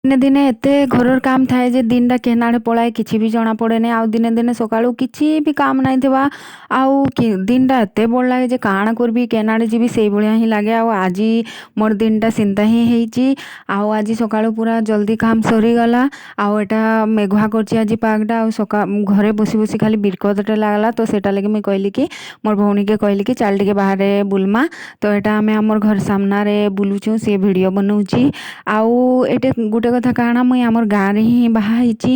ଦିନେ ଦିନେ ଏତେ ଘରର କାମ ଥାଏ ଯେ ଦିନଟା କେନ୍ ଆଡ଼େ ପଳାଏ, କିଛି ବି ଜଣା ପଡ଼େନି। ଆଉ ଦିନେ ଦିନେ ସକାଳୁ କିଛି ବି କାମ ନାଇଁ ଥିବା ଆଉ ଦିନଟା ଏତେ ବଡ଼ ଲାଗେ ଯେ କାଣା କରିବି, କେନ୍ ଆଡ଼େ ଯିବି, ସେଇଭଳିଆ ହିଁ ଲାଗେ। ଆଉ ଆଜି ମୋର ଦିନଟା ସେନ୍ତା ହିଁ ହେଇଛି। ଆଉ ଆଜି ସକାଳୁ ପୁରା ଜଲ୍ଦି କାମ ସରିଗଲା। ଆଉ ଏଟା ମେଘୁଆ କରିଛି ଆଜି ପାଗଟା। ଆଉ ଘରେ ବସି ବସି ଖାଲି ବିରକତଟେ ଲାଗଲା। ତ ସେଟା ଲାଗି ମୁଇଁ କହିଲି କି, ମୋର୍ ଭଉଣୀକେ କହିଲି କି ଚାଲ ଟିକେ ବାହାରେ ବୁଲମା। ତ ଏଟା ଆମେ ଆମର ଘର ସାମ୍ନାରେ ବୁଲୁଛୁ, ସେ ଭିଡ଼ିଓ ବନଉଛି। ଆଉ ଏଇଟା ଗୋଟେ କଥା କାଣା, ମୁଇଁ ଆମର ଗାଁରେ ହିଁ ବାହା ହେଇଛି।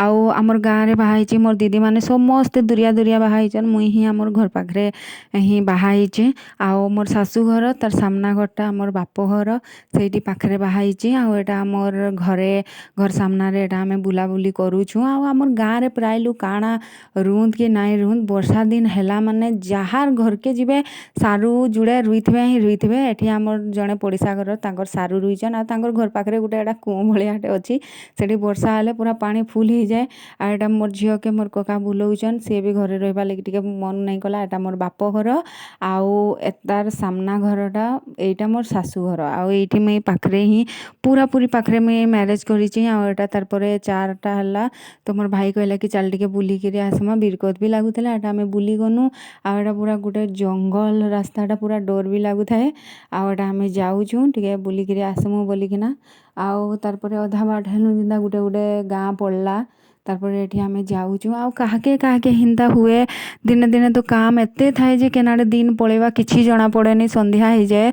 ଆଉ ଆମର ଗାଁରେ ବାହା ହେଇଛି, ମୋର୍ ଦିଦିମାନେ ସମସ୍ତେ ଦୁରିଆ ଦୁରିଆ ବାହା ହେଇଛନ୍, ମୁଇଁ ହିଁ ଆମର ଘର ପାଖରେ ହିଁ ବାହା ହେଇଛି। ଆଉ ମୋର୍ ଶାଶୁ ଘର ତାର ସାମ୍ନା ଘରଟା ଆମର ବାପ ଘର, ସେଇଠି ପାଖରେ ବାହା ହେଇଛି। ଆଉ ଏଇଟା ଆମର ଘରେ, ଘର ସାମ୍ନାରେ ଏଇଟା ଆମେ ବୁଲାବୁଲି କରୁଛୁ। ଆଉ ଆମର ଗାଁରେ ପ୍ରାୟ ଲୋକ କାଣା ରୁହନ୍ତ କି ନାଇଁ ରୁହନ୍ତ, ବର୍ଷା ଦିନ ହେଲା ମାନେ ଯାହାର ଘରକେ ଯିବେ, ସାରୁ ଯୁଡ଼େ ରୁଇଥିବେ ହିଁ ରୁଇଥିବେ। ଏଠି ଆମର ଜଣେ ପଡ଼ିଶା ଘର, ତାଙ୍କର ସାରୁ ରୁଇଛନ୍। ଆଉ ତାଙ୍କର ଘର ପାଖରେ ଗୋଟେ ଏଇଟା କୂଅ ଭଳିଆଟେ ଅଛି, ସେଠି ବର୍ଷା ହେଲେ ପୁରା ପାଣି ଫୁଲ୍ ହେଇଯାଏ। ଆଉ ଏଇଟା ମୋର୍ ଝିଅକେ ମୋର୍ କକା ବୁଲଉଛନ୍, ସିଏ ବି ଘରେ ରହିବା ଲାଗି ଟିକେ ମନ ନାଇଁ କଲା। ଏଇଟା ମୋର୍ ବାପ ଘର ଆଉ ତାର ସାମ୍ନା ଘରଟା ଏଇଟା ମୋର୍ ଶାଶୁ ଘର। ଆଉ ଏଇଠି ମୁଇଁ ପାଖରେ ହିଁ, ପୁରାପୁରି ପାଖରେ ମୁଇଁ ମ୍ୟାରେଜ୍ କରିଛି। ଆଉ ଏଇଟା ତାର୍ ପରେ 4ଟା ହେଲା ତ ମୋର୍ ଭାଇ କହିଲା କି ଚାଲ ଟିକେ ବୁଲିକିରି ଆସ୍ମା, ବିରକତ ବି ଲାଗୁଥିଲା। ଏଇଟା ଆମେ ବୁଲି ଗନୁ। ଆଉ ଏଇଟା ପୁରା ଗୋଟେ ଜଙ୍ଗଲ ରାସ୍ତାଟା, ପୁରା ଡର ବି ଲାଗୁଥାଏ। ଆଉ ଏଇଟା ଆମେ ଯାଉଛୁ ଟିକେ ବୁଲିକିରି ଆସ୍ମୁ ବୋଲିକିନା। ଆଉ ତାର୍ ପରେ ଅଧା ବାଟ ହେଲୁ ଯେନ୍ତା ଗୋଟେ ଗୋଟେ ଗାଁ ପଡ଼ଲା। ତାର୍ ପରେ ଏଠି ଆମେ ଯାଉଛୁ। ଆଉ କାହାକେ କାହାକେ ହେନ୍ତା ହୁଏ, ଦିନେ ଦିନେ ତ କାମ ଏତେ ଥାଏ ଯେ କେନ୍ ଆଡ଼େ ଦିନ ପଳେଇବା କିଛି ଜଣା ପଡ଼େନି, ସନ୍ଧ୍ୟା ହେଇଯାଏ।